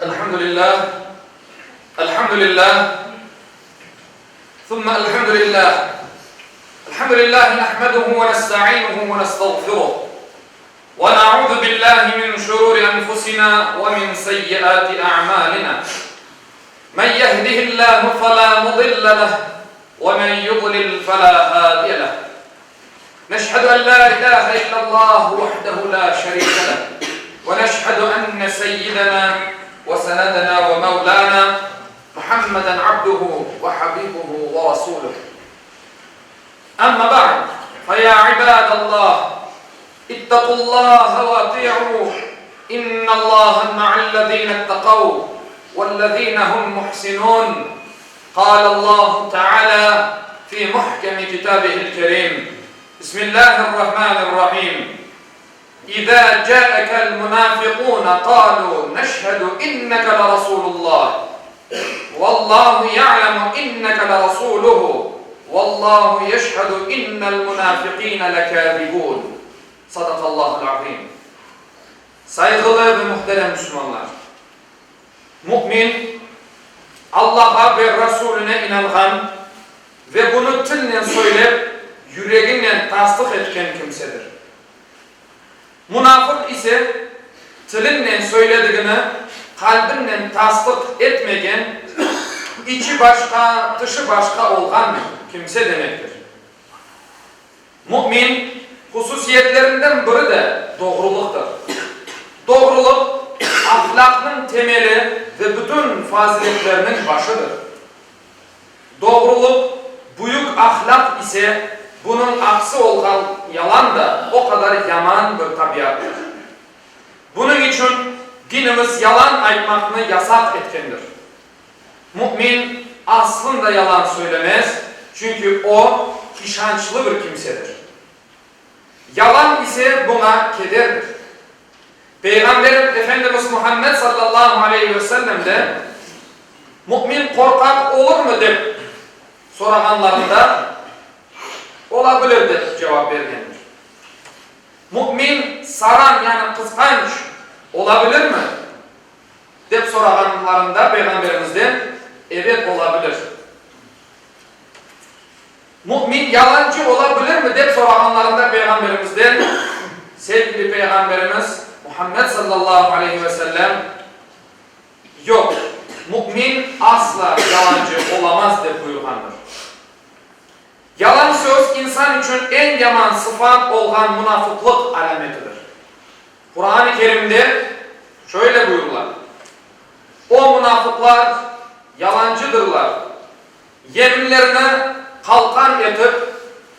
Elhamdülillah, elhamdülillah, thumma elhamdülillah. Elhamdülillahi nahmeduhu ve nestainuhu ve nestağfiruh. Ve na'udhu billahi min şururi enfusina ve min seyyiati a'malina. Men yehdihillahu fela mudille leh ve men yudlil fela hadiye leh. Neşhedü en la ilahe illallah vahdehu la şerike leh ve neşhedü enne seyyidena ve senedena ve mevlana Muhammeden abduhu ve habibuhu ve rasuluh. Amma ba'd, fe ya ibadallah, ittaqullaha ve ati'uh, innallaha ma'allezine ittaqav vellezine hum muhsinun. Qâlallahu teâlâ fî muhkemi kitâbihil kerîm, Bismillâhirrahmânirrahîm, İzâ câekel munâfikûne qâlû neşhedü inneke lerasûlullâh, vallâhu ya'lemu inneke lerasûluhu, vallâhu yeşhedü innel munâfikîne lekâzibûn. Sadakallâhul azîm. Sayğılı ve muhterem Müslümanlar! Mümin, Allaha ve Rasulüne inanğan ve bunı tilnen söylep, yüreginen tasdıq etken kimsedir. Munafıq ise, tilinen söyledigini qalbinen tasdıq etmegen, içi başqa, tışı başqa olğan kimse demektir. Mümin hususiyetlerinden biri de doğrulıqtır. Doğrulıq, ahlâqnıñ temeli ve bütün faziletlerniñ başıdır. Doğrulıq, büyük ahlâq ise, bunıñ aksi olğan yalan da o qadar yaman bir tabiattır. Bunıñ içün dinimiz yalan aytmaqnı yasaq etkendir. Mümin aslında yalan söylemez, çünki o, işançlı bir kimsedir. Yalan ise buña kederdir. Peyğamber Efendimiz Muhammed sallallahu aleyhi ve sellem de, Mümin qorqaq olurmı dep sorağanlarında, Ola bilir dep cevap bergendir. Mümin saran yani qısqanç ola bilirmi? Dep sorağanlarında Peyğamberimizden, Evet, ola bilir. Mümin yalancı ola bilirmi? Dep sorağanlarında Peyğamberimizden, sevgili Peyğamberimiz Muhammed sallallahu aleyhi ve sellem, Yoq, mümin asla yalancı olamaz dep buyurğandır. Yalan söz insan içün eñ yaman sıfat olğan munafıqlıq alâmetidir. Quran-ı Kerimde şöyle buyurıla, O munafıqlar yalancıdırlar, yeminlerini qalqan etip,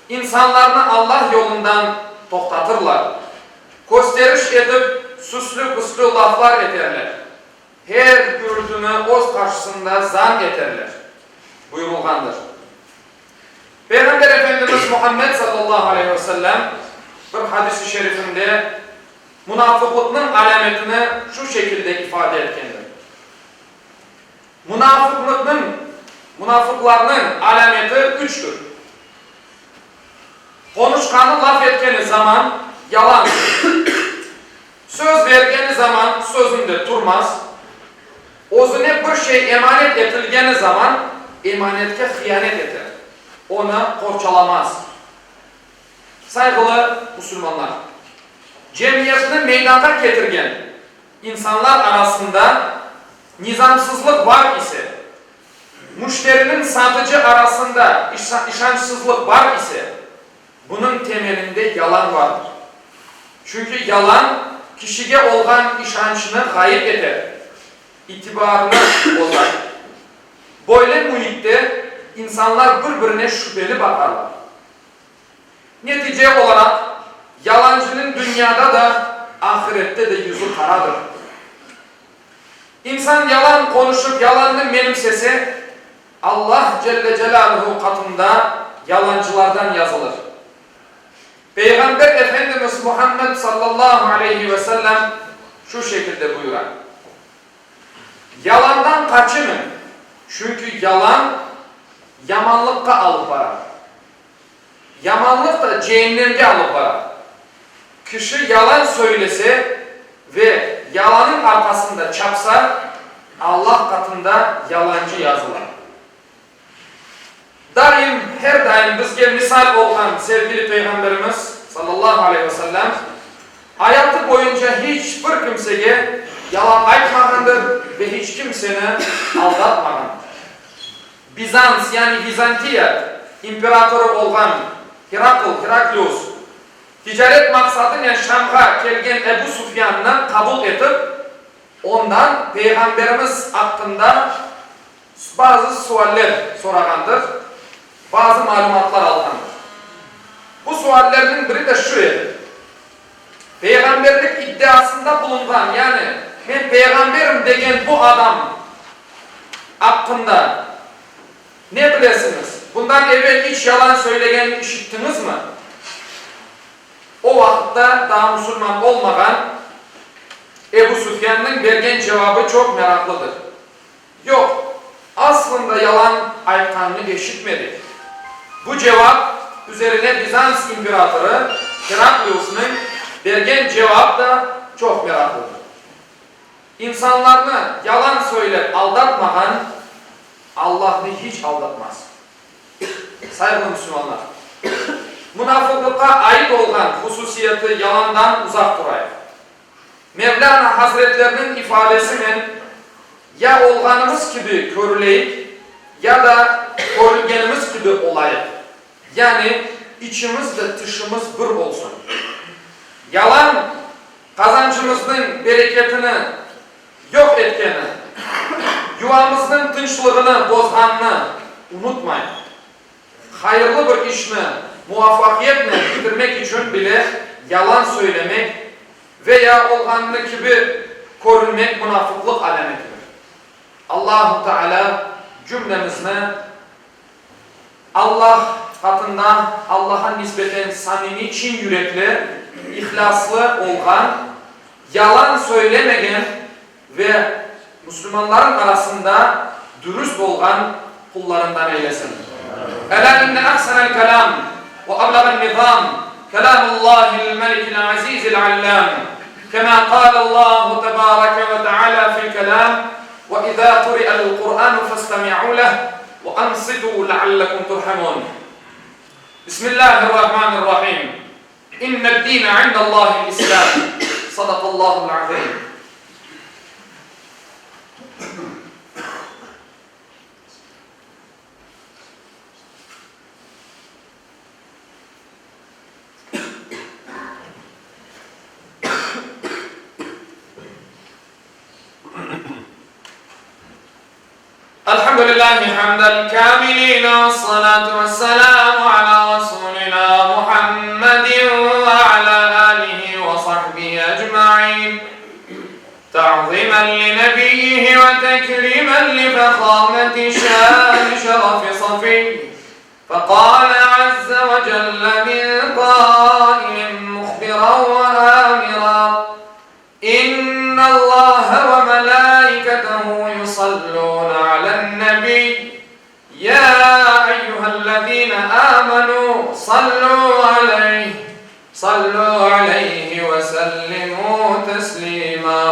insanlarnı Allah yolundan toqtatırlar, kösteriş etip, süslü-püslü laflar eterler, her gürültüni öz qarşısında zan eterler, buyurılğandır. Peyğamber Efendimiz Muhammed sallallahu aleyhi ve sellem bir hadis-i şerifinde munafıqlıqnıñ alâmetini şu şekilde ifade etkendir, Munafıqlıqnıñ, munafıqlarnıñ alâmeti üçtür, qonuşqanı, laf etkeni zaman yalan söyler, söz vergeni zaman sözünde turmaz, Özüne bir şey emanet etilgeni zaman, emanetke hıyanet eter, onı qorçalamaz. Sayğılı musulmanlar! Cemiyetni meydanğa ketirgen insanlar arasında nizamsızlıq bar ise, müşteriniñ satıcı arasında işançsızlıq bar ise, Bunıñ temelinde yalan vardır. Çünki yalan kişige olğan işançnı ğayıp eter, itibarını bozar. Böyle müitte insanlar bir-birine şübeli baqarlar. Netice olaraq, yalancınıñ dünyada da, ahirette de yüzü qaradır. İnsan yalan qonuşıp yalannı menimsese, Allah celle celâluhu qatında yalancılardan yazılır. Peyğamber Efendimiz Muhammed sallallahu aleyhi ve sellem şu şekilde buyura, Yalandan qaçınıñ, çünki yalan yamanlıqqa alıp barar. Yamanlıq da ceennemge alıp barar. Kişi yalan söylese ve yalanıñ arqasında çapsa, Allah qatında yalancı yazıla. Daim, her daim bizge misal olğan sevgili Peyğamberimiz, sallallahu aleyhi ve sellem, ayatı boyunca hiç bir kimsege yalan aytmağandır ve hiç kimseni aldatmağandır. Bizans, yani Vizantiya imperatorı olğan Herakl, Heraklius, ticaret maqsadınen Şamğa kelgen Ebu Sufyannı qabul etip, ondan Peyğamberimiz aqqında bazı sualler sorağandır, bazı malümatlar alğandır. Bu suallerniñ biri de şu edi, Peyğamberlik iddiasında bulunğan, yani men peyğamberim degen bu adam aqqında ne bilesiñiz? Bundan evel iç yalan söylegenini işittiñizmi? O vaqıtta daa musulman olmağan Ebu Sufyannıñ bergen cevabı çoq meraqlıdır, Yoq, aslında yalan aytqanını eşitmedik. Bu cevap üzerine Bizans imperatorı Herakliusnıñ bergen cevap da çoq meraqlıdır. İnsanlarnı yalan söylep aldatmağan, Allahnı hiç aldatmaz. Sayğılı müslümanlar! Munafıqlıqqa ait olğan hususiyeti yalandan uzaq turayıq. Mevlâna Hazretleriniñ ifadesinen, ya olğanımız kibi körüleyik, ya da körülgenimiz kibi olayıq. Yani içimiz ve tışımız bir olsun. Yalan qazancımıznıñ bereketini yoq etkeni, yuvamıznıñ tınçlığını bozğanını unutmayıq. Hayırlı bir işni muvafaqiyetnen bitirmek içün bile yalan söylemek ve ya olğanını kibi körünmek munafıqlıq alâmetidir. Allahu Teala cümlemizni Allah qatında Allaha nisbeten samimiy çin yürekli, ihlâslı olğan, yalan söylemegen ve müslümanların arasında dürüst olğan qullarından eylesin. Elâ inne ahsenel kelâm ve ablağen nizâm kelâmullâhil melikil azîzil allâm kemâ kâlellâhu tebâreke ve teâlâ fil kelâm ve izâ kuri'el Kur'ânu festemi'û leh ve ansitû leallekum turhamûn. Bismillâhirrahmânirrahîm. İnned-dîne indellâhil İslâm. Sadakallâhul azîm. الحمد لله حمد الكاملين والصلاة والسلام على رسولنا محمد وعلى آله وصحبه أجمعين تعظيما لنبيه وتكريما لفخامة شان شرف صفيه فقال عز وجل من قائل مخبرا وآمرا إن الله وملائكته يصلون على النبي يا أيها الذين آمنوا صلوا عليه صلوا عليه وسلموا تسليما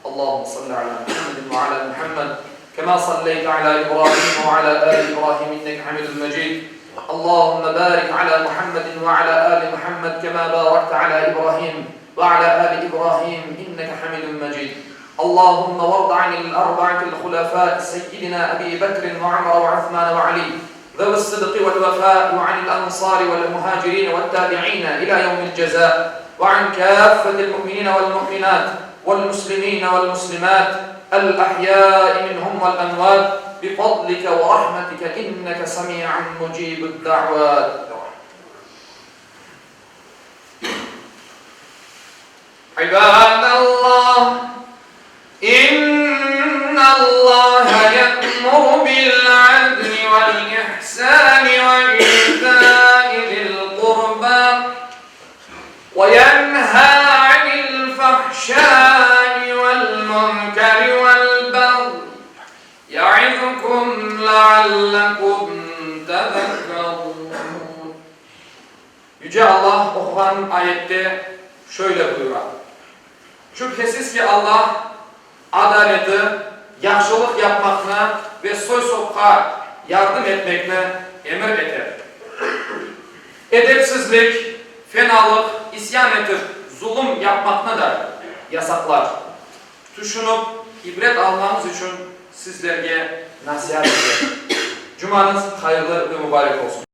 اللهم صل على محمد وعلى محمد كما صليت على إبراهيم وعلى آل إبراهيم إنك حميد مجيد اللهم بارك على محمد وعلى آل محمد كما باركت على إبراهيم وعلى آل إبراهيم إنك حميد مجيد اللهم وارض عن الأربعة الخلفاء سيدنا أبي بكر وعمر وعثمان وعلي ذوي الصدق والوفاء وعن الأنصار والمهاجرين والتابعين إلى يوم الجزاء وعن كافة المؤمنين والمؤمنات والمسلمين والمسلمات الأحياء منهم والأموات بفضلك ورحمتك إنك سميع مجيب الدعوات عباد الله إن الله يأمر بالعدل والإحسان وإيتاء ذي القربى وينهى عن الفحشاء والمنكر والبغي يعظكم لعلكم تذكرون Yüce Allah oquğanım ayette şöyle buyura, Şübhesiz ki, Allah adaleti, Yahşılıq yapmaqnı ve soy-sopqa yardım etmekni emir eter. Edepsizlik, fenalıq, isyan etip, zulum yapmaqnı da yasaqlar. Tüşünip, ibret almañız içün sizlerge nasiat etem. Cumañız hayırlı ve mubarek olsun!